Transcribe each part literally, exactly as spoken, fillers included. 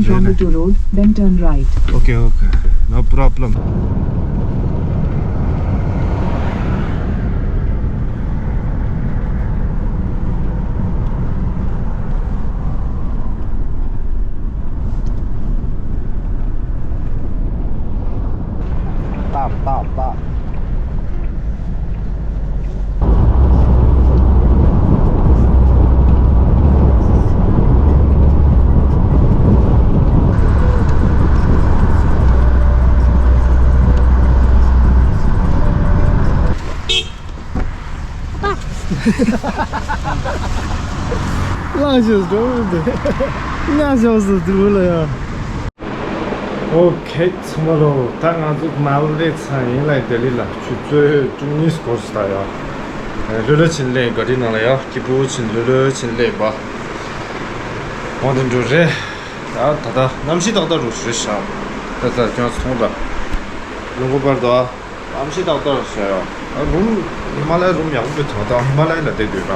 Tomato Road, then turn right. Okay, okay. No problem. Stop, stop, stop. ལངས་ཤོག་འགྲོ་མི་འདུག་ལངས་ཤོག་ཟེར་འདུག་ལ་ཡ། ཨོ་ཁེ། ཚང་མ་ལོ། ད་ང་ཚོ་མར་སླེབས་ཚར་ཡིན་ལ། ལྡི་ལི་ལ་ཆུ་ཚོད་བཅུ་གཉིས་འགོར་སོང་ད་ཡ། ལྷོད་ལྷོད་བྱས་ནས་སླེབས། ག་རི་ནང་ལ་ཡ། སྐྱིད་པོ་བྱས་ནས་ལྷོད་ལྷོད་བྱས་ནས་སླེབས་པ། འོ་དེ་འདྲ་རེད། ད་ད་ལྟ་གནམ་གཤིས་ཏག་ཏག་རུ་རེད་ཤག་ད་ད་ཁྱོད་ཚོ་མཐོང་དང་། ལུང་པ་བར་དུ་ཨ། གནམ་གཤིས་ཏག་ཏག་རེད་ཤག་ཡ། ཨ། རུམ། ཧི་མ་ལ་ཡའི་རུམ་ཡག་པོ་ཡོད་ཚོད། ད་ཧི་མ་ལ་ཡ་ལ་བསྡད་དུས་ར།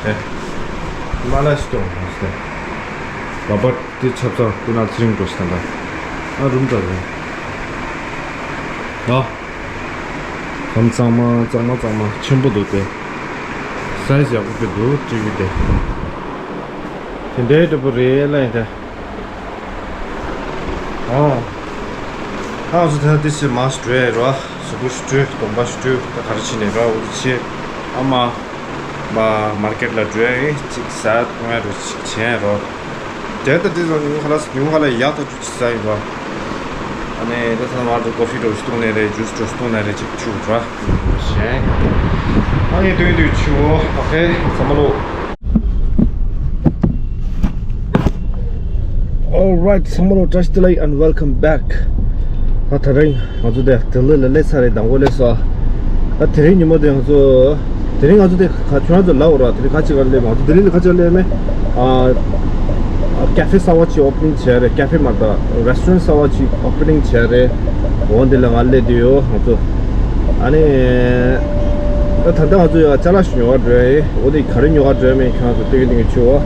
ཨེ། ཧི་མ་ལ་ཡ་སི་ཏོར་རེད་ཟེར། ལག་པ་དེ་ཆབ་ཚ་སྐུ་ན་ཚེ་རིང་འགྲོ་ཟེར་ད། ཨ། རུམ་འདྲ་རེད། ད་གམ་གཙང་མ་གཙང་མ་གཙང་མ་ཆེན་པོ་འདུག་སྟེ། སའི་ཛི་ཡག་པོ་དཔེ་འདུག་སྤྲེའུ་དེ། དེ་འདྲའི་འདྲ་པོ་རེད་ལ་ཡིན་ད། ཨོ། ད་ང་ཚོ་ད་འདི་ཕྱིར་མར་འགྲོ་ཡ་རོ། གཟུགས་པོ་ཞིག་བཀྲུས། གདོང་པ་ཞིག་བཀྲུས། ད་ག་རེ་བྱས་ནས་རོ། འོ་དེ་བྱས། ཨ་མ། མ་མར་ཀེཊ་ལ་འགྲོ་ཡ་ཡིན། ཅིག་ཟ་འཐུང་ཡ་རོ་ཅིག་བྱས་རོ། དེ་ལྟ་དེ་ཚོ་ཉུང་ཁ་ལ་ཉུང་ཁ་ལ་ཡག་ཐག་ཆོད་ཅིག་ཟ་ཡིན་རོ། ཨ་ནི་ད་ཚང་མ་འགྲོ། ཀོ་ཕི་འགྲོ་ཞིག་བཏུང་ནས་རེད། ཇུས་འགྲོ་ཞིག་བཏུང་ནས་རེད། ཅིག་ཆུ་རོ། ཞེས། ཨ་ནི་དུས་དུས་ཆུ་བོ། ཨོ་ཁེ། ཚང་མ་ལོ། Alright, ཚང་མ་ལོ་བཀྲ་ཤིས་བདེ་ལེགས་and welcome back. ད་དེ་རིང་ང་ཚོ་དེ་ལྡི་ལི་ལ་སླེབས་ཚར་རེད། མདང་དགོང་སླེབས་སོང་། ད་དེ་རིང་ཉིན་མོ་དེ་ང་ཚོ། དེ་རིང་ང་ཚོ་དེ་ག་ཁྱོད་རང་ཚོ་ལབ་འོ་ར། དེ་རིང་ཁ་ཅིག་ག་སླེབས། ང་ཚོ་ལྡི་ལི་ལ་ཁ་ཅིག་ག་སླེབས་མེད། ཨ། ཀ་ཧྥེ་གསར་པ་ཅིག་ཨོ་པ་ནིང་བྱས་རེད། ཀ་ཧྥེ་མ་རེད་ད། རེ་སི་ཊོ་རན་གསར་པ་ཅིག་ཨོ་པ་ནིང་བྱས་རེད། འོ་འདི་ལ་ང་སླེབས་བསྡད་ཡོད་ང་ཚོ། ཨ་ནི། ད་ད་ལྟ་ང་ཚོ་ཡ་ཅ་ལག་ཞིག་ཉོ་ག་འགྲོ་ཡ་ཡིན། འོ་དེ་ག་རེ་ཉོ་ག་འགྲོ་ཡ་མེད། ཁྱོད་རང་ཚོ་སྟོན་གི་སྟོན་གི་ཆུ་བོ།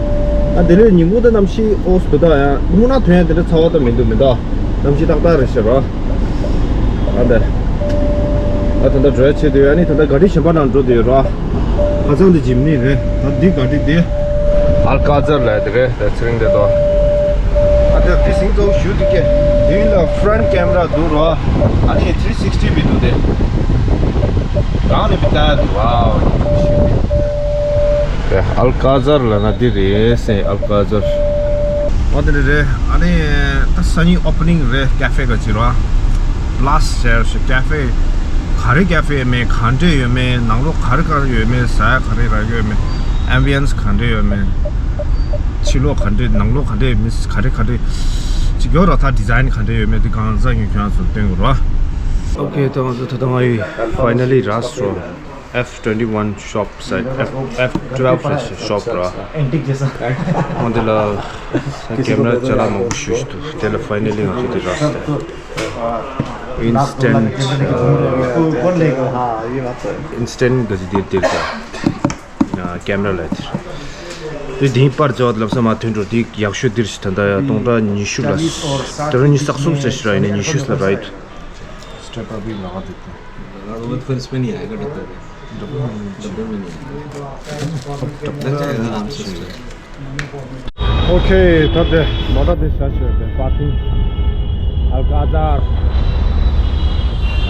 ཨ། དེ་ལས་ཉིན་གུང་ད་གནམ་གཤིས་ཨོ་སི་འདུག་ད། ཡང་སྔོན་ན་ཐོན་ཡ་དེ་འདྲ་ཚ་བ་ད་མི་འདུག་མི་འདུག་གནམ་གཤིས་ཏག་ཏག་རེད་ཤག་ར། ཨ་ད། ཨ་ད་ད་འགྲོ་ཡ་ཆེ་དུས། ཨ་ནི་ད་ད་ག་རི་གཞན་པ་ནང་འགྲོ་དུས་ར། ཧ་ཅང་དེ་ཇིམ་ནི་རེད། ད་འདི་ག་རི་དེ། ཨལ་ཀ་ཛར་ལ་དེ་རེད། ད་ཚེ་རིང་དེ་དོ། ཨ་ད་དེ་སིང་ཚོ་ཞུ་དུ་ཀེ། དེ་ལ་ཧྥ་རན་ཊི་ཀེམ་ར་འདུག་ར། ཨ་ནི་ཐི་རི་སིག་སི་ཊི་བི་འདུག་དེ། རང་ནས་བི་ད་འདུག་ཨ། ཨལ་ཀ་ཛར་ལ་ན་འདི་རེད་ཟེར། ཨལ་ཀ་ཛར། ཨོ་དེ་འདྲ་རེད། ཨ་ནི་ད་སང་ཉིན་ཨོ་པ་ནིང་རེད། ཀ་ཧྥེ་ག་ཅི་ར། བྷ་ལ་སི་ཊི་ཟེར་ཞིག་ཀ་ཧྥེ། ག་རེ་ཀ་ཧྥེ་ཡོད་མེད། ག་འདྲས་ཡོད་མེད། ནང་ལོགས་ག་རེ་ག་རེ་ཡོད་མེད། ཟ་ཡ་ག་རེ་རག་ཡོད་མེད། ཨེམ་བི་ཡེན་སི་ག་འདྲས་ཡོད་མེད། ཕྱི་ལོགས་ག་འདྲས། ནང་ལོགས་ག་འདྲས་ཡོད་མེད། ག་རེ་ག་རེ་ཅིག་ཡོད་ར། ད་ཌི་ཛ་ཡིན་ག་འདྲས་ཡོད་མེད་དེ་གང་ཟག་ཉོ་ཁྱོད་ཚོར་སྟོན་དགོས་ར། ཨོ་ཁེ། ད་ང་ཚོ་ད་ལྟ་ང་ཡི་ཕའི་ནལ་ལི་ར་སོ། F twenty-one shop site. F F twelve shop ར། འོ་འདི་ལ་ཀེམ་ར་ཅ་ལག་མང་པོ་ཞུ་ཞུ་འདུག་དེ་ལ་ཕའི་ནལ་ལི་ང་ཚོ་འདི་རག་སོང་། ཨིན་སི་ཊེན་ཊི། ཨིན་སི་ཊེན་ཊི་ག་ཅི་འདིར་འདིར་ད། ཀེམ་ར་ལ་དེར། དེ་དེའི་པར་བྱ་བ་ལབ་ས་མ་ཐོན་འགྲོ། དེ་ཡག་ཤོས་འདིར་ཞིག་ད་ལྟ་ཡ་སྟོང་ཕྲག་ཉི་ཤུ་ལ། ད་རུང་ཉི་ཤུ་རྩ་གསུམ་ཟེར་ཞིག་ར། ཡིན་ན་ཉི་ཤུ་ལ་རག་ཡོད། སི་ཊེ་པར་བི་ལ་ག་དེ། ཨོ་ཁེ། ད་དེ་མོ་ཊ་དེ་བཞག་ཤོད་དེ། པར་ཀིང་། ཨལ་ཀ་ཛར།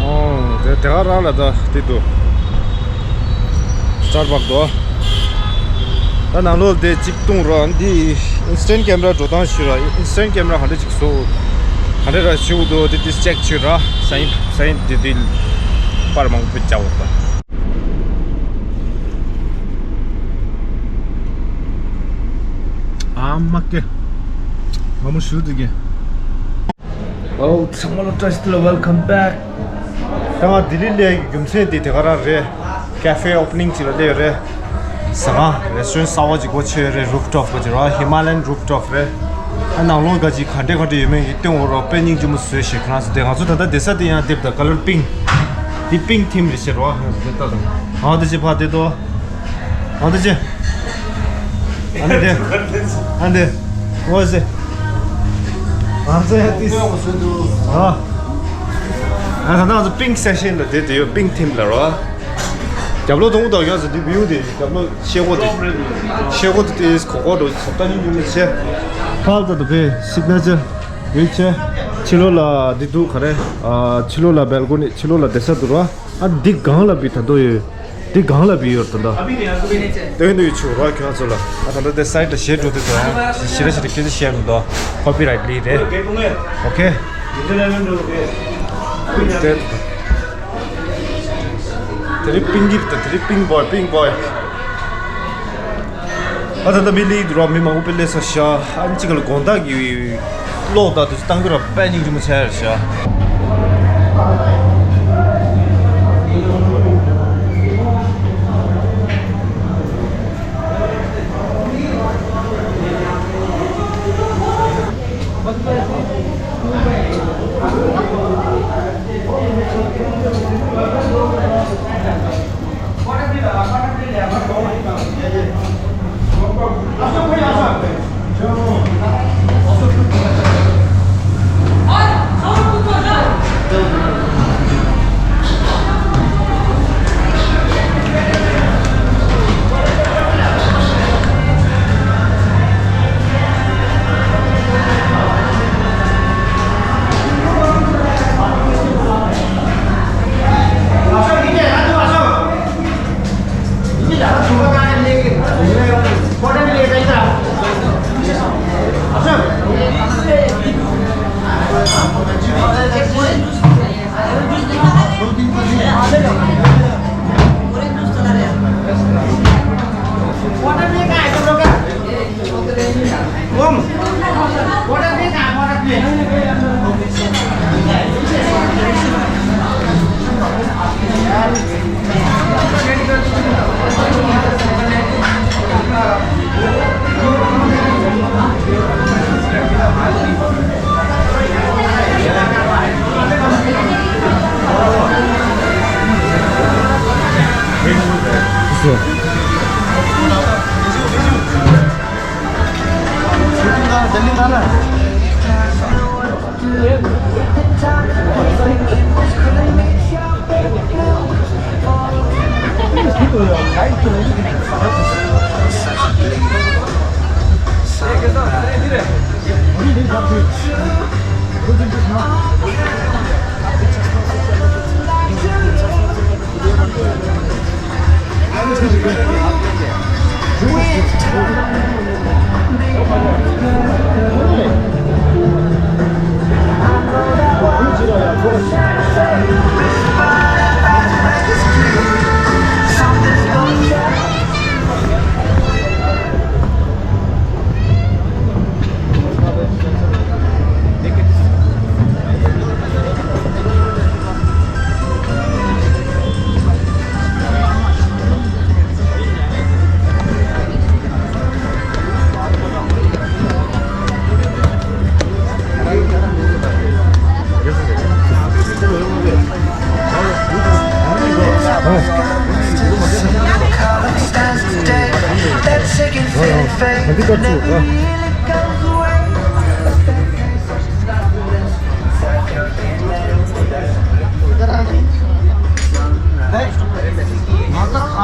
ཨོ་དེ་དེ་ག་རང་ལ་ད་དེ་འདུག་སི་ཊར་བག་འདུག་ད་ནང་ལོགས་དེ་གཅིག་བཏུང་རོགས། འདི་ཨིན་སི་ཊེན་ཊི་ཀེམ་ར་འགྲོ་སྟངས་ཞུ་ར། ཨིན་སི་ཊེན་ཊི་ཀེམ་ར་ག་འདྲ་ཅིག་བཟོ། ག་འདྲ་ར་ཞུ་འདུག་དེ་དེ་ཅེག་བྱོས་ར། སང་ཉིན་སང་ཉིན་དེ་དེ་པར་མང་པོ་བཅའ་འོག་པ། ཨ་མ་ཀེ། མ་མོ་ཞུ་དུ་གེ། ཨོ་ཚང་མ་ལ་བཀྲ་ཤིས་བདེ་ལེགས། Welcome back. ད་ང་ལྡི་ལི་སླེབས་ཡག་གི་རྒྱུ་མཚན་དེ་དེ་ག་རང་རེད། ཀ་ཧྥེ་ཨོ་པ་ནིང་ཅིག་ལ་སླེབས་ཡོད་རེད། ཟ་ཁང་རེ་སི་ཊོ་རན་གསར་པ་ཅིག་སྒོ་ཕྱེ་ཡོད་རེད། རུབ་ཊོབ་ག་ཅི་ར། ཧི་མ་ལ་ཡན་རུབ་ཊོབ་རེད། ཨ་ནང་ལོགས་ག་ཅི་ག་འདྲས་ག་འདྲས་ཡོད་མེད་ཡིན་སྟོན་འོ་རོགས། དཔེ་སྙིང་རྗེ་མོ་བཟོས་ཤིག་ཁྱེད་རང་ཚོ། དེ་ང་ཚོ་ད་ལྟ་བསྡད་ས་དེ་ཡང་སྡེབ་ད་ཀ་ལར་པིང་། དེ་པིང་ཐིམ་རེད་ཤག་རོ། ང་ཚོ་དེ་ལྟ་དང་། ཨ་དེ་ཅི་ཕ་དེ་དོ། ཨ་དེ་ཅི། ཨ་ནི་དེ། ཨ་དེ། འོ་ཟེ། ང་ཚོ་ཡ་ཏིས། ཨ། ཨ་ད་ང་ཚོ་པིང་སེ་ཤན་ལ་བསྡད་དེ་ཡོད། པིང་ཐིམ་ལ་རོ། རྒྱབ་ལོགས་དང་དང་ཡོད་ཟེར་དུས་བིའུ་དེ་རྒྱབ་ལོགས་ཤེལ་སྒོ་དེ། ཤེལ་སྒོ་དེ་ཏིས་གོ་གོ་འགྲོ་ཟབ་ད་ཉིན་ཉིན་མི་ཆེ། ཕར་ད་དུ་ཕེ་སིག་ནེ་ཅར་ཡོད་ཆེ། ཕྱི་ལོགས་ལ་འདི་འདུག་ག་རེ། ཨ་ཕྱི་ལོགས་ལ་བལ་ཀོ་ནི། ཕྱི་ལོགས་ལ་བསྡད་ས་འདུག་རོ། ཨ་འདི་སྒང་ལ་བི་ད་དོ་ཡོད། འདི་སྒང་ལ་བི་ཡོད་ད་ད། སྟོན་དུ་ཡོད་ཆུ་རོ་ཁྱོད་ཚོ་ལ། ཨ་ད་ད་དེ་སའིད་ལ་ཞེ་འགྲོ་དུས་ད་ཞེ་ར་ཞེ་ར་སྐད་ཆ་བཤད་མི་འདུག་ཀོ་པི་རའིཊ་ལི་རེད། ཨོ་ཁེ། དེ་དེ་རིང་པིང་གིབ་ད། དེ་རིང་པིང་བོའི་པིང་བོའི། ཨ་ད་ད་མི་ལི་འདུག་ར། མི་མང་པོ་དཔེ་སླེབས་ས་ཤག་ཨ་ནི་གཅིག་ལ་དགོང་དག་གི་གློག་དང་དུ་བཏང་གི་ར། དཔེ་སྙིང་རྗེ་མོ་ཆགས་ཡོད་ཤག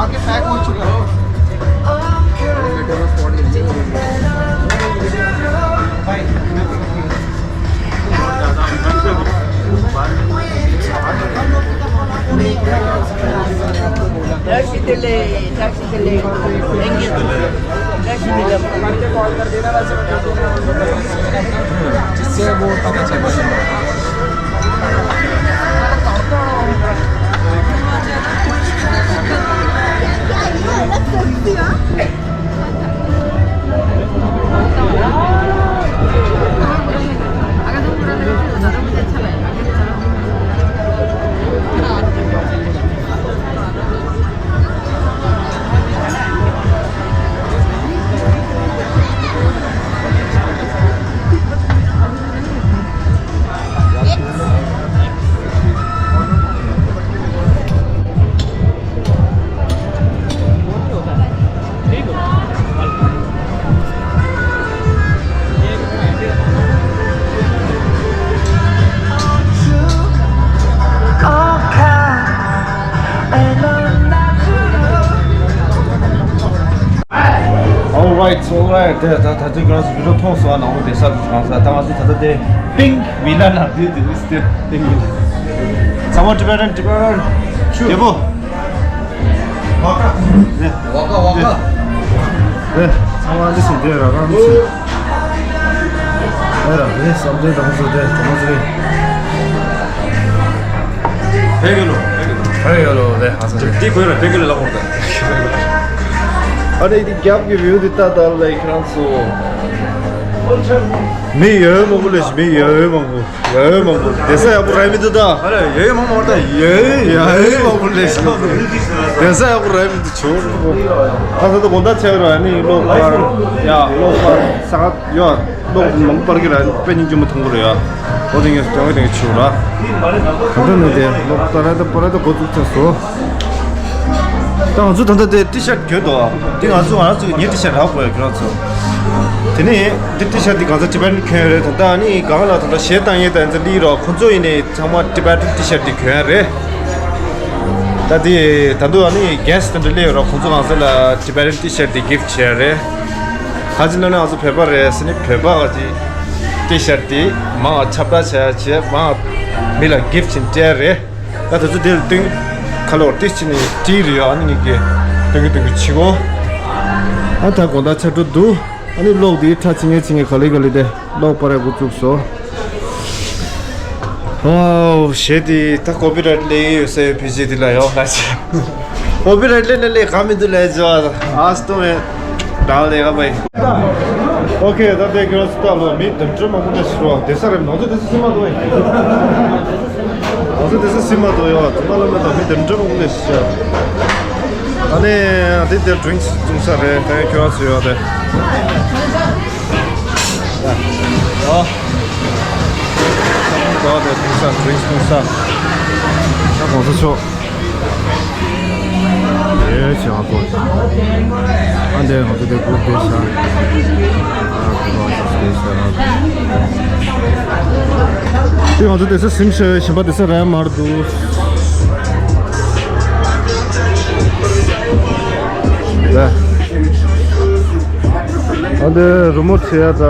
आगे पैक हो चुका है। Taxi delay, taxi delay. Thank you. Taxi delay. जिससे वो पता चल पाए। Alright, alright. དེ་ད་ད་ཚོད་ཁྱོད་རང་ཚོ་བི་ཌིའོ་མཐོང་སོང་ཨ། ནང་ལོགས་བསྡད་ས་དང་ས་ད་ང་ཚོ་ད་ལྟ་དེ་Pink Villa ནང་བསྡད་དེ་རེད་དེ། Pink Villa། ཚང་མ་Tibetan Tibetan། རྒྱལ་པོ། Waka waka. རེད། ཚང་མ་འདི་སུ་བསྡད་ར་རང་སུ། ཨེ་ར་རེད། བསམ་གཏན་དང་སུ་དེ་དང་སུ་རེད། བེ་གི་ལོ། བེ་གི་ལོ། བེ་གི་ལོ་རེད། ཧ་ས་རེད། འདི་གོས་ར་བེ་གི་ལོ་ལ་གོ་ད། ཨ་ནི་འདི་རྒྱབ་ཀྱི་བིའུ་འདི་ལྟ་ལྟ་ལ་ཁྱེད་རང་ཚོ། མི་ཡོད་མང་པོ་ལས་མི་ཡོད་མང་པོ། ཡོད་མང་པོ། བསྡད་ས་ཡག་པོ་རག་མི་འདུག་ད། ཨ་རེ་ཡོད་མང་པོ་ད། ཡོད་ཡོད་མང་པོ་ལས་བསྡད་ས་ཡག་པོ་རག་མི་འདུག་ཆུ་བོ། ད་ད་ད་དགོང་དག་ཆགས་ར་ནི་གློག་པར་ཡ་གློག་པར་ས་ག་ཡོད། གློག་མང་པོ་པར་གི་ར་དཔེ་སྙིང་རྗེ་མོ་མཐོང་གི་རེད་ཡ། འོ་དེ་ངས་དོན་གི་དེ་ཆུ་ར། ད་ད་ནི་དེ་གློག་པར་ད་པར་ད་འགོ་བཙུགས་ཚར་སོང་། ད་ང་ཚོ་ད་ལྟ་དེ་ཏི་ཤར་གྱོན་འདུག་དེ་ང་ཚོ་ང་རང་ཚོ་ངའི་ཏི་ཤར་རག་དགོས་ཡོད་ཁྱོད་རང་ཚོ། དེ་ནས་འདི་ཏི་ཤར་འདི་གང་ཚ་ཊི་བེ་ཊན་གྱོན་ཡོད་རེད། ད་ལྟ་ནི་སྒང་ལ་ད་ལྟ་གཞས་བཏང་ཡས་ད་ཡིན་ཚ་ལི་རོགས་ཁོང་ཚོ་ཡིན་ནས་ཚང་མ་ཊི་བེ་ཊན་ཏི་ཤར་འདི་གྱོན་ཡ་རེད། ད་དེ་ད་དུང་ཨ་ནི་གེ་སི་ཊི་ད་འདྲ་སླེབས་ཡོད་རོགས་ཁོང་ཚོ་གང་ཚ་ལ་ཊི་བེ་ཊན་ཏི་ཤར་འདི་གིཕ་ཊི་བྱེད་ཡ་རེད། ཁ་ཅིག་ལ་ནི་ང་ཚོ་བོད་པ་རེད་ཟེར་ནི་བོད་པ་ག་ཅིག་ཏི་ཤར་འདི་མང་ང་ཁྱབ་བསྒྲགས་བྱ་ཡ་བྱེད་མང་ང་མི་ལ་གིཕ་ཊི་བྱིན་སྤྲད་ཡ་རེད། ད་དེ་ཚོ་དེ་ལ་སྟོན། ཁ་ལོར་ཏིས་ཅི་ནི་ཏི་རི་ཡོ་ཨ་ནི་གི་སྟོན་གི་སྟོན་གི་ཆི་གོ། ཨ་ད་དགོང་དག་ཆ་འགྲོ་འདུག་ཨ་ནི་གློག་དེ་ཁྲ་ཆི་ངེ་ཆི་ངེ་ག་ལེ་ག་ལེ་དེ་གློག་པར་ཡག་པོ་བཙུགས་སོ། ཝའོ་གཞས་དེ་ད་ཀོ་པི་རའེ་ཊི་ལེན་ཡོད་ས་ཡོད་ཕི་ཇི་དེ་ལ་ཡོད་ལ་ཆེ། ཀོ་པི་རའེ་ཊི་ལེན་ལེ་ལེ་ག་མི་འདུག་ལས་ཇོ་ཨ་སྟོ་མེད། ད་ལས་ག་བའི། ཨོ་ཁེ་ད་དེ་གི་རོ་སི་ཏ་ལོ་མི་དེ་འདྲ་མང་པོ་ནས་ཤི་རོ་དེ་ས་རེད་ནང་དུ་དེ་ས་སི་མ་དོ་ཡིན། ང་ཚོ་དེ་ཚོ་སི་མ་དོ་ཡོད། ཚོ་མ་ལ་མ་དང་མི་དེ་འདྲ་མང་པོ་ནས་ཤི། ཨ་ནི་དེ་དེ་ཌི་རིང་སི་བཙུགས་ས་རེད། ད་ཡང་ཁྱོད་རང་ཚོ་ཡོད་དེ། ཨ། ད་དེ་བཙུགས་ས་ཌི་རིང་སི་བཙུགས་ས། ད་གོང་ས་མཆོག་ཡེ་ཆེ་བ་པོ། ཨ་འདྲེ་ང་ཚོ་དེ་གུག་དེ་ཤ། ཨ་གུག་དེ་ཤ། དེ་ང་ཚོ་དེ་ཚོ་སིམ་ཤེས་ཞིམ་པ་དེ་ཚོ་རན་མར་འདུག་ལ། ཨ་འདྲེ་རི་མོ་བྱེད་ཡ་ད།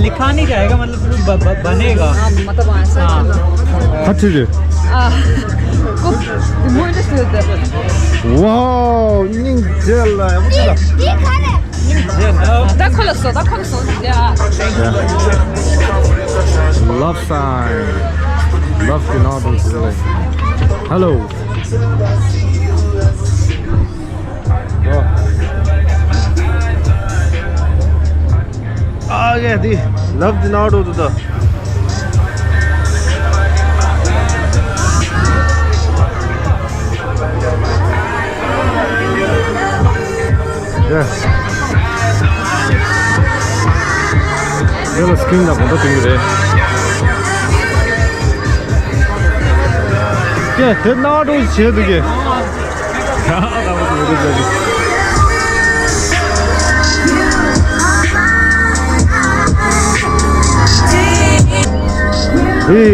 लिखा नहीं जाएगा, मतलब ब- ब- बनेगा। हाँ, मतलब ऐसा हाँ। करना। हाँ, ठीक है। आ, को- मुझे तो वाओ, ཉིང་ཇེ་ལ་ཡ་མོ་ཅི་ལ། ད་ཁོ་ལ་སོ་ད་ཁོ་ལ་སོ་ཡ། Love sign. Love cannot be silent. Hello. ཨ་གེ་དེ་ལབ་དེ་ནང་འགྲོ་དུ་ད། ཡ། དེ་ལ་སི་ཀི་རིན་ལ་གོང་ད་སྟོན་གྱི་རེད། ཀྱེ་དེ་ནང་འགྲོ་བྱེད་དུ་ཀྱེ། འདི་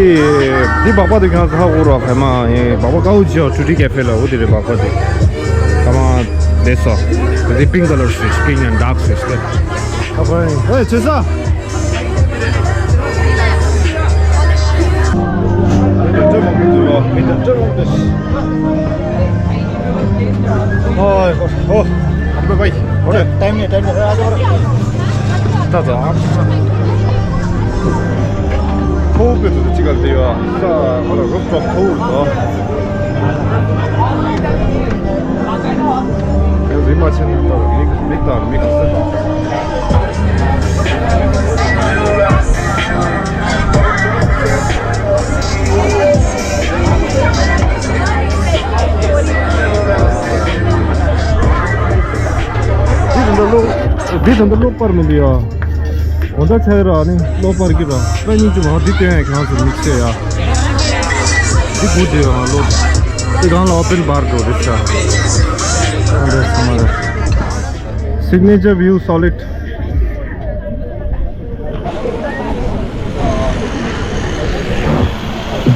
འདི་སྦག་སྦག་འདི་ཁྱེད་རང་ཚོ་ཧ་གོ་རོགས། ཕལ་མ་ཡིན་སྦག་སྦག་དཀར་པོ་བྱས་ཨོ་ཊུ་ཊི་ཀེ་ཧྥེ་ལ་འོ་དེ་རེད། སྦག་སྦག་དེ་ཀ་མ་དེ་སོ་དེ་pink color switch, pink and dark switch དེ། ཨ་ཕ་ཨེ་བྱེད་ས། ཨོ་ཨོ་ཨོ་ཨོ་ཨོ་ཨོ་ཨོ། ཨོ་ཨོ་ཨོ། ད་ད། ཐོག་གི་དུ་ཅི་ག་དེ་ཡོད། ས་ཧོ་ལ་རུབ་ཊོབ་ཐོག་རུ་དོ། ཡང་རིམ་པ་ཆེན་ནས་ད་མིག་མིག་དང་མིག་ཟེར། འདི་དང་འདི་གློག་འདི་དང་འདི་གློག་པར་མི་འདུག་ཡ། འོ་ད་ཆ་ཡ་ར་ནི་གློག་པར་གྱི་ར་ད་སྙིང་རྗེ་མ་འདི་སྟོན་ཡ་ཁྱེད་རང་ཚོ་མིག་ཤེས་ཡ། འདི་གུ་དེ་ཡ་གློག་འདི་གང་ལ་ཨོ་པན་བར་འགྲོ་རེད་ཤག་ཨ་འདྲ་ཚང་མ་རེད། Signature view solid།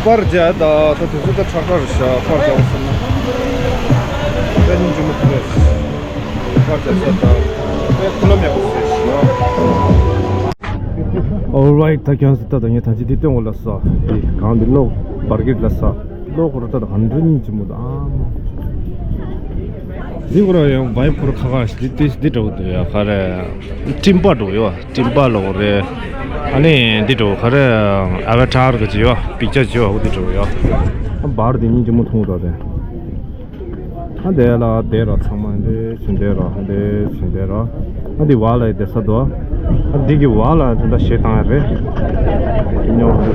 པར་རྒྱག་ད་ད་དུས་ཚོད་ད་ཁྲག་ཁྲག་རེད་ཤག་པར་རྒྱག་ཟེར་ན་དཔེ་སྙིང་རྗེ་མོ་དེ་རེད། Alright, ད་ཁྱོད་ཚོ་ད་ལྟ་ངས་ད་ཅི་འདི་སྟོན་གོ་ལ་ས། འདི་གང་འདི་གློག་བར་གྱི་ལ་ས། གློག་ར་ད་ད་གང་འདྲ་སྙིང་རྗེ་མོ་ད། འདི་གོ་ར་ཡང་བའི་པོར་ཁ་ཁ་ཞིག་འདི་འདི་འདྲ་བོ་འདུག་ཡ། ག་རེ་སྤྲིན་པ་འགྲོ་ཡོད། སྤྲིན་པ་ལོག་རེད། ཨ་ནི་འདི་འགྲོ་ག་རེ་ཨ་བ་ཊར་གི་ཅི་ཡོད། པིག་ཅར་ཅི་ཡོད། འོ་འདི་འགྲོ་ཡོད། བར་འདི་སྙིང་རྗེ་མོ་མཐོང་ད་དེ། ཨ་དེ་ལ་དེ་ར་ཚང་མ་འདི་ཞིང་དེ་ར། ཨ་དེ་ཞིང་དེ་ར། ཨ་དེ་བ་ལ་དེ་ས་དོ། ཨ་དེ་གི་བ་ལ་དེ་འདྲ་ཞེ་བཏང་ཡ་རེད། ཉོ་རེད།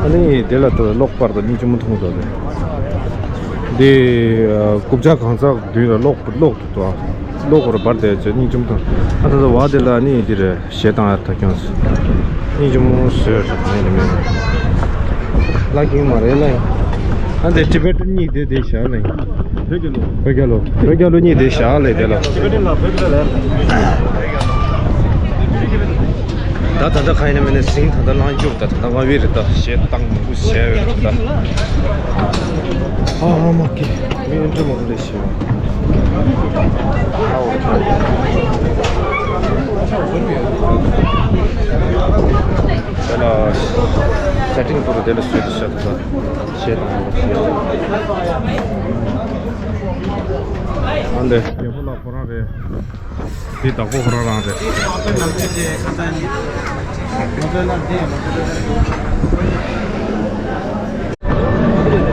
ཨ་ནི་དེ་ལ་ད་གློག་པར་དང་སྙིང་རྗེ་མོ་མཐོང་ད་རེད། འདི་རྐུབ་བཀྱག་གང་ཚག་མདུན་ལ་གློག་གློག་འདུག་ད། གློག་སྐོར་བར་དེ་ཚོ་སྙིང་རྗེ་མོ་མཐོང་། ཨ་ད་ད་བ་དེ་ལ་ནི་འདི་རེད། ཞེ་བཏང་ཡ་ད་ཁྱོད་ཚོ་སྙིང་རྗེ་མོ་བཟོས་རེད། མེད་ནི་མེད་ནི་ལ་ཀིང་མ་རེད་ལ་ཡ། ཨ་འདི་ཊི་བེ་ཊན་གཉིས་དེ་དེ་བཞག་ལ་ཡ། བོད་རྒྱལ་ལོ། བོད་རྒྱལ་ལོ། བོད་རྒྱལ་ལོ་གཉིས་དེ་བཞག་ལ་ཡ་དེ་ལ། ཊི་བེ་ཊན་ལ་བོད་རྒྱལ་ལོ། ད་ད་ལྟ་གང་ཡིན་ན་མིན་ན་ཟིང་ད་ལྟ་ལངས་རྒྱུ་ད་ད་ལྟ་མ་བི་རེད། ད་ཞེ་བཏང་མང་པོ་བྱས་ཡོད་རེད་ད། ཨ་མ་ཀི་མི་འདྲ་མང་པོ་རེད་ཞེས་པ། དེ་ལ་ས་ཏིང་པུ་རུ་དེ་ལ་སུས་ཤ་ད་ཞེ་བཏང་མང་པོ་བྱས་ཡོད། ཨ་འདི་རྒྱལ་པོ་ལགས་ཁོ་རང་རེད། དེ་བདག་པོ་ཁོ་རང་རང་རེད།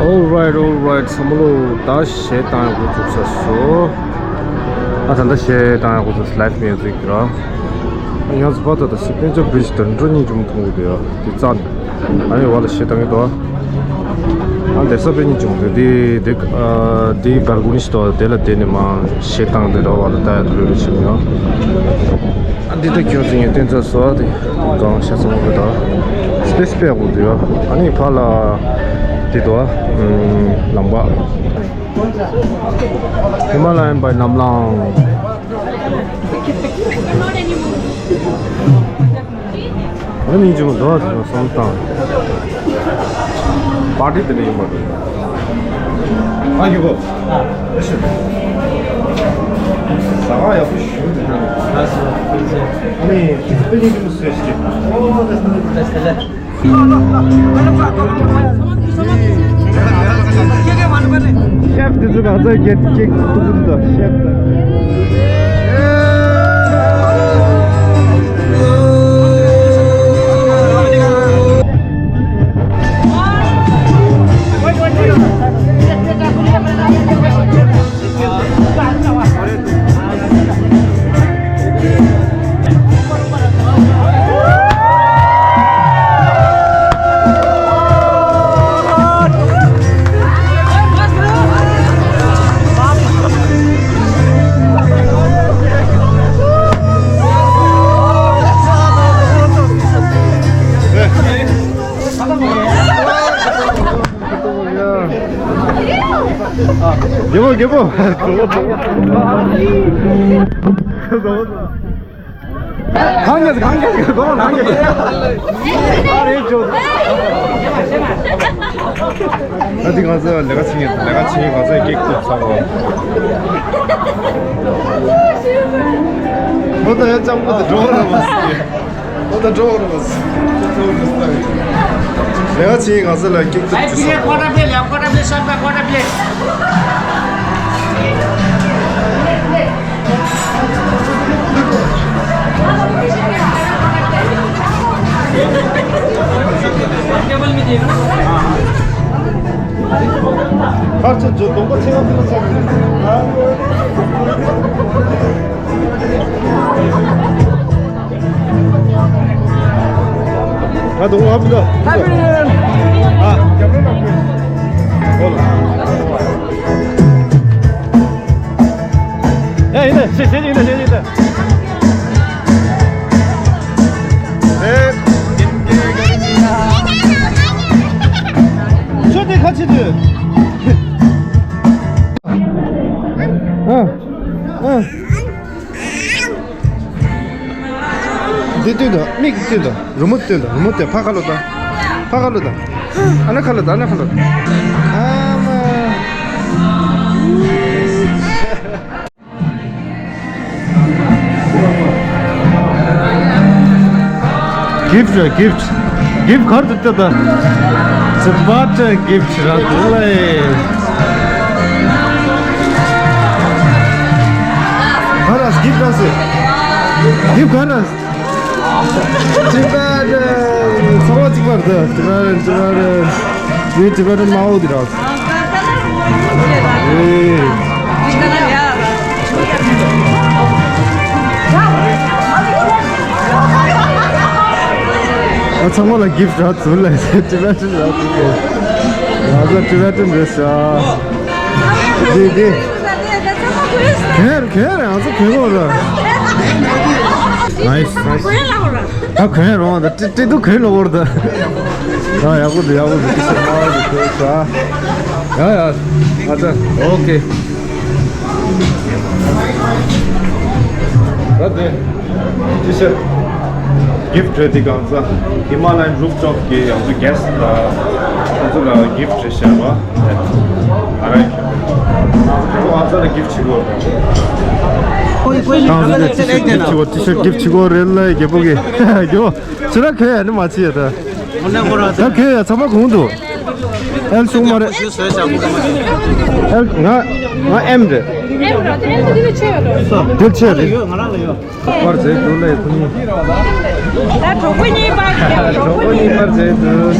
Alright, alright, བསམ་བློ་ད་ཞེ་བཏང་ཡག་འགོ་བཙུགས་ཚར་སོང་། ཨ་ད་ལྟ་ཞེ་བཏང་ཡག་འགོ་བཙུགས། ལའིབ་མེ་ཛིག་ར། ཡང་སྤ་ཏོ་ད་སི་པན་ཅར་བི་རི་ཇི་དོན་འགྲོ་སྙིང་རྗེ་མོ་མཐོང་གི་འདུག་ཡ། དེ་རྩ་ནས། ཨ་ནི་བ་ལ་ཞེ་བཏང་གི་འདུག་ཨ་འདེ་ས་པེ་ཉིན་བྱུང་དུས་དེ་དེ་ཨ་དེའི་སྦལ་ཀོ་ནི་ཞིག་འདུག་དེ་ལ་བསྡད་ནས་མ་ཞེ་བཏང་དེ་འདྲ་བ་ལ་ལྟ་ཡ་དུ་རུ་རུ་བྱུང་ཡོད། ཨ་འདི་ད་ཁྱོད་ཚོ་ངས་སྟོན་ཚར་སོང་། དེ་གང་ཤ་ཚ་མོ་གི་ད་སི་པེ་སི་པེ་ཡག་པོ་འདུག་ཡོད། ཨ་ནི་ཕ་ལ་དེ་འདུག་ཨ་ལམ་པ་ཧི་མ་ལ་ཡན་པའི་ལམ་ལང་། ཨ་ནི་ཅུང་འགྲོ་བ་དེ་ཚོ་བསམ་བཏང་། པར་ཊི་དེ་འདྲ་ཡིན་པ་རེད། ཨ་ཡོ་གོ་ཨ་ཤི། ཟ་ཁང་ཡག་པོ་ཞུ་འདུག་ཨ་ནི་ཁྱི་ཚོ་པེ་ནི་ཅུང་བཟོས་ཤིག་ཨོ་དེ་ཤེཕ་དེ་ཚོ་ག་ཚོད་སྐད་སྐད་གཏོང་གི་འདུག་ཤེཕ་དང་རྒྱལ་པོ། རྒྱལ་པོ། གང་ཉལ་གང་ཉལ་གང་ཉལ། ཨ་རེ་ཇོ། ཨ་དེ་ང་ཚོ་ལས་ཀ་བྱེད་མཁན། ལས་ཀ་བྱེད་མཁན་ང་ཚོ་ཀེག་ཐུག་ཚར་བ། ཨོ་ད་ཡ་ལྕམ་པོ་དེ་འགྲོ་ར་མ་སྲིད། ཨོ་ད་འགྲོ་ར་མ་སྲིད། ལས་ཀ་བྱེད་མཁན་ང་ཚོ་ལ་ཀེག་ཐུག་ཅི་ས། Quarter plate, yeah, quarter plate, shot by quarter plate. ཁར་ཆ་ཇོ་གདོང་པ་ཚེ་བ་ཕུལ་ཚར། ད་གདོང་པ་ཕུལ་ད། ཨ། ཨོ་ལ། ཡ་ཡིན་ད། ཤེས་ཤེས་ཡིན་ད། ཤེས་ཡིན་ད། རེད། ཁྱོད་དེ་ཁ་ཆེ་དུས། ཨ། ཨ། མིག་སྟོན་དང་རི་མོ་སྟོན་དང་རི་མོ་སྟོན། ཕ་ཁ་ལོ་དང་། ཕ་ཁ་ལོ་དང་། ཨ་ན་ཁ་ལོ་དང་། ཨ་ན་ཁ་ལོ་དང་། ཨ་མ། Gift, gift, gift གར་དུ་སྟེར་ད། Tibetan gift ར་དུ་ལེ། ག་ར་gift ར་སེ། Gift ག་ར། Tibetan ཚོ་བ་གཅིག་པར་དུ། Tibetan, Tibetan, ནི་Tibetan མ་འོ་དི་ར། ཨེ། ཨ་ཚང་མ་ལ་gift ར་ཚུར་ལ་Tibetan ར་ཚུར་གོ། ང་ཚོ་Tibetan རེད་ཤག་འདི་འདི། གན་གན་ར་ང་ཚོ་གོན་གོ་ར། Nice, nice. ད་གོན་རོང་ད་ཏི་ཏི་དུ་གོན་ལོ་བོར་ད། ཡ་ཡག་པོ་འདུག་ཡག་པོ་འདུག་ཏི་ཤར་མ་བ་འདུག་གོན་ཤག་ཡ་ཡ། ཨ་ཙ། ཨོ་ཁེ། ད་དེ། ཏི་ཤར། gift རེད་དེ་གང་ས། Himalayan rooftop གི་ཡང་ཚོ་guest ལ་ང་ཚོ་ལ་gift རེད་ཤག་བ། ཨ་ར། ང་ཚོ་ལ་gift བྱེད་དགོས། ང་ཚོ་ལ་ཏི་ཤར་gift བྱེད་དགོས། ཏི་ཤར་gift བྱེད་དགོས་རེད་ལ་རྒྱལ་པོ་གི། རྒྱལ་པོ། ཁྱོད་ར་ཁོས་ཡ་ནི་མ་བྱེད་ཡ་ད། ད་ཁོས་ཡ་ཚང་མ་གོང་དུ། ཨེལ་བྱུང་མ་རེད། ཨེལ་ང་ང་ཨེམ་རེད། ཨེམ་རེད། དེ་ཆེ་རེད། པར་མཛད་འདུག་ལས་ཁོ་གཉིས། ད་གྲོགས་པོ་གཉིས་པར་མཛད། གྲོགས་པོ་གཉིས་པར་མཛད་འདུག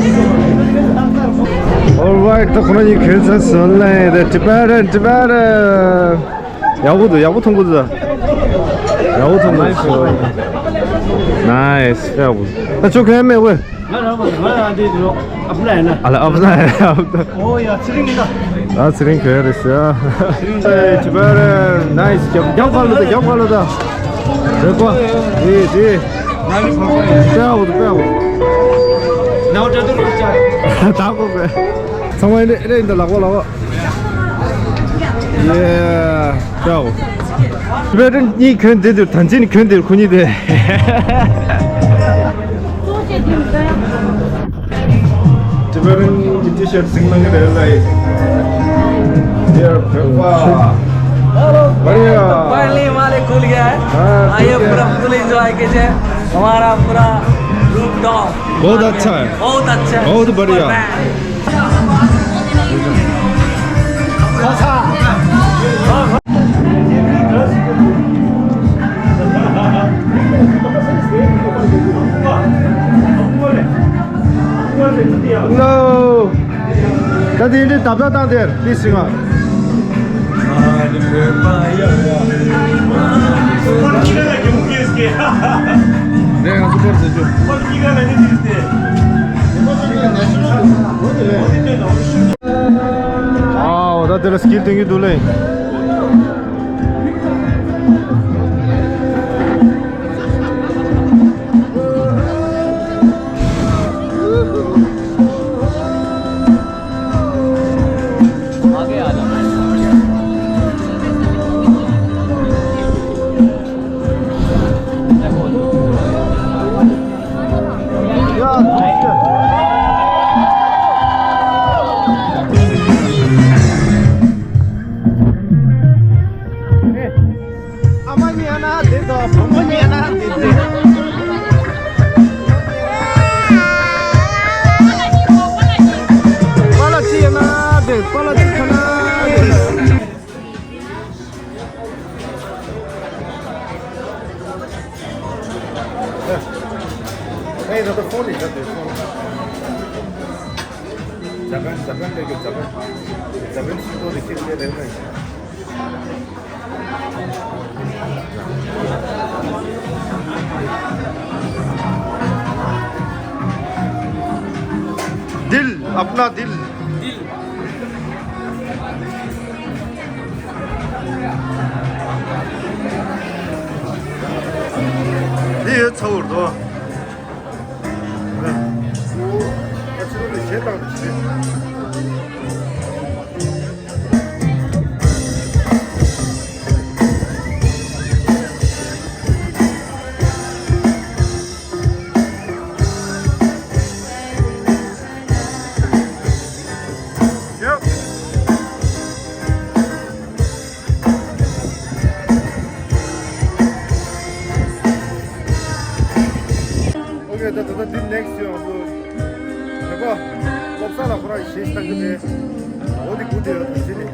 All right, ད་ཁོ་རང་གཉིས་གོན་ཚར་སོང་ལས། Tibetan, Tibetan. ཡག་པོ་འདུག་ཡག་པོ་མཐོང་གི་འདུག་ཡག་པོ་མཐོང་གི་འདུག Nice. ཡག་པོ། ད་ཁྱོད་གོན་མེད་ཝེ། ང་རང་ང་རང་འདི་འདི་ཨ་ཕ་ལ་ཡིན་ན། ཨ་ལ་ཨ་ཕ་ལ་ཡིན་ན། ཨོ་ཡ་ཚེ་རིང་ཡིན་ན། ཨ་ཚེ་རིང་གོན་རེད་ཤག Tibetan nice. རྒྱབ་རྒྱབ་ཁ་ལོ་ད། རྒྱབ་ཁ་ལོ་ད། རེད་པ། དེ་དེ། ང་ནི་ཕ་ཕ་ཡིན། དཔེ་ཡག་པོ་འདུག་དཔེ་ཡག་པོ། ནའོ་ཏྲ་ཏུ་རུ་ཅ། ད་གོ་གོ། ཚང་མ་ཡིན་རེད་རེད་ཡིན་ད། ལག་པ་ལག་པ། ཡེ། ཡ། Tibetan གཉིས་གྱོན་བསྡད་དུས་ད་འཛིན་གྱོན་བསྡད་ཁོ་གཉིས་དེ། Tibetan གྱི་T-shirt གཟིགས་གནང་གི་རེད་ལ། Dear བོད་པ། बढ़िया। Finally हमारे खुल गया है। हाँ, आइए ठीक है। पूरा full enjoy कीजिए हमारा पूरा रूफटॉप। बहुत अच्छा है। बहुत अच्छा है। बहुत बढ़िया। No. ད་དེ་འདྲའི་བརྡབ་བརྡབ་བཏང་དེར་ཏི་སི་ང་། ནས་ང་ཚོ་སྐོར་ཟེར་རྒྱུ། ཨའོ་ད་དེ་ལ་སྐྱིད་སྟོན་གྱི་འདུག་ལེ། ཨ་མ་ཉལ་ན་བདེ་དང་བུ་མོ་ཉལ་ན་བདེ་བདེ། པཱ་ལགས་ཅི་ཡིན་ན་བདེ། པཱ་ལགས་ཅི་ཁ་ན་བདེ། ཨེ་ད་ལྟ་ཕོན་ལས་བརྒྱབ་དེ་ཕོན། ཇ་པན་ཇ་པན་ལས་ཀྱི་ཇ་པན། ཇ་པན་སུ་ཏོ་རི་ཁྱེར་ཏེ་རེད་ན། दिल, अपना दिल। दिल। འདི་ཡོད་ཚ་བོར་དོ། ད་ད་ལྟ་འདི་next ཡོང་དུས་ཡོད་པ། སློབ་གསར་ལ་ཁོ་རང་གཞས་བཏང་གི་རེད། འོ་འདི་གུ་དེ་ཡོད་དུས་ཟེར་ནས།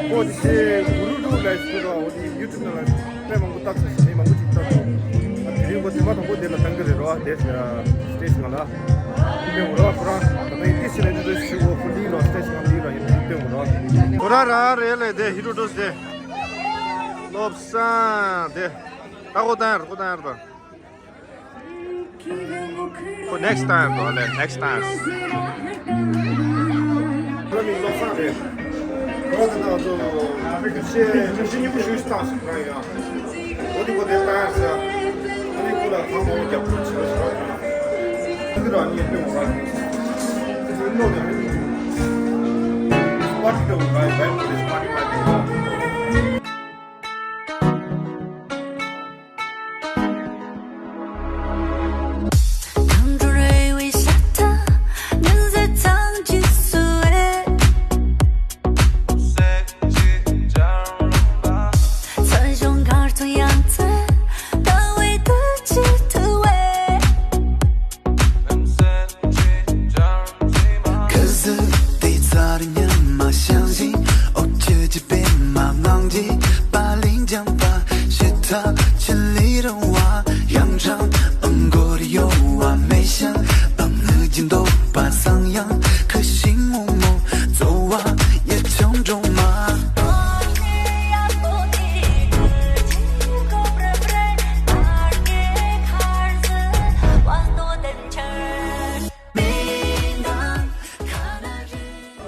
ཁོ་འདི་གཞས་གུ་རུ་རུ་ལ་ཞུ་རོགས། འོ་འདི་YouTube ནང་ལ་དཔེ་མང་པོ་བཏགས་སོང་ཟེར་ནས་མང་པོ་ཅིག་བཏགས་འདུག་དེ་རིང་ཁོ་དེ་མ་དང་པོ་དེ་ལ་བཏང་གི་རེད་རོ། དེ་stage ནང་ལ། དེ་འོ་རོགས་ཁོ་རང་ད་ལྟ་ཡིན་ཏི་སི་ལ་འདི་ཚོ་ཞུ་འོ་ཁོ་ལི་ལོ་stage ནང་ལི་ལོ་ཡིན་དེ་འོ་རོགས། ཁོ་རང་རང་རེད་ལས་དེ་ཧི་རོ་ཏོས་དེ། བློ་བཟང་དེ། ད་ཁོ་བཏང་ཡར་ཁོ་བཏང་ཡར་དང་། ཁོ་next time དང་ལས་next time། ཁོ་ནི་བློ་བཟང་རེད། ཁོ་དེ་དག་ཚོ་ཤེས་ཤེས་སྙིང་པོ་ཞུ་ཞིག་བཏང་ཞིག་ཁོ་རང་ཡང་། ཁོ་དེ་ཁོ་དེ་བཏང་ཡར་ཟེར། ཁོ་ནི་ཁོ་ལ་ཁང་པ་རྒྱབ་སྐྱོར་བྱེད་པ་ཞིག་རེད། ཁོ་དེ་རང་ཉིད་སྟོན་དགོས་རེད། ཁོ་ཚོའི་བློ་དེ་རེད། Party དང་བའི་བའི་ཁོ་དེ་party party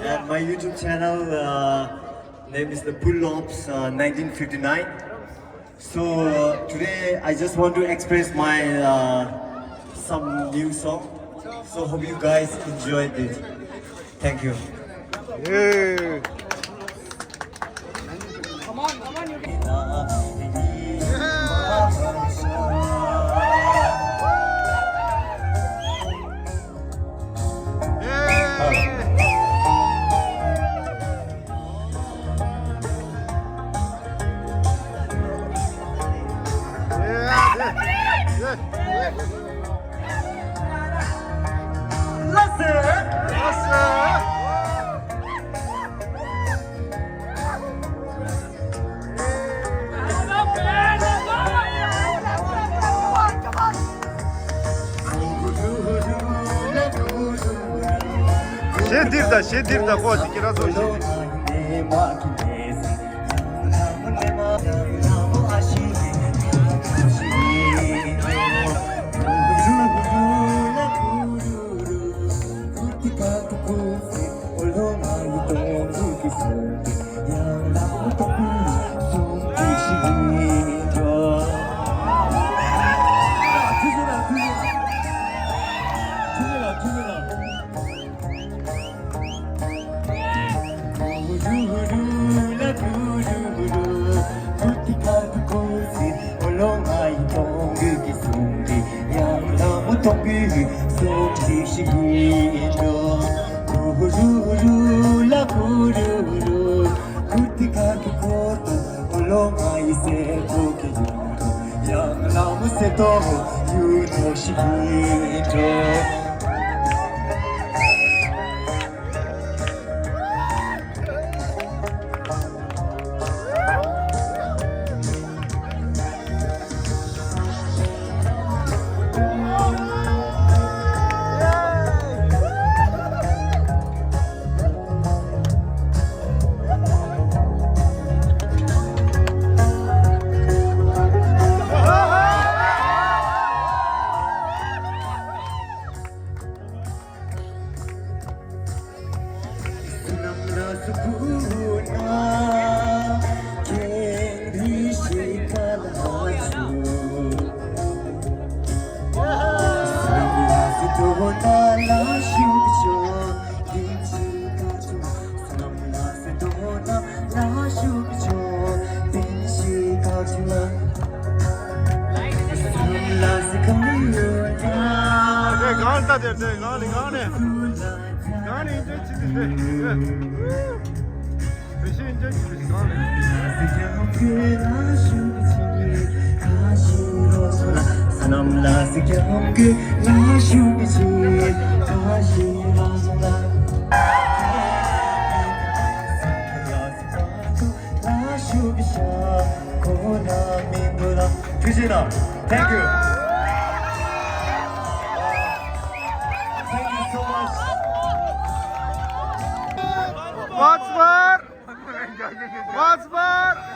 And my YouTube channel uh, name is the Pull Ops uh, nineteen fifty-nine. So uh, today I just want to express my uh, some new song. So hope you guys enjoyed it. Thank you. Yeah. གཞས་འདིར་དང་གཞས་འདིར་དང་ཁོ་ཅིག་ཁྱེད་རང་ཚོ་གཞས་འདིར། དེ་གང་ལྟ་དེར་དེ་གང་ནས་གང་ནས། གང་ནས་ཡིན་ཚུལ་ཅི་ཟེར་ཏེ། བེ་ཤེས་ཡིན་ཚུལ་ཅི་ཟེར་གང་ནས། ཐུགས་རྗེ་གནང་། Thank you. Thank you so much. Once more. Once more. Once more.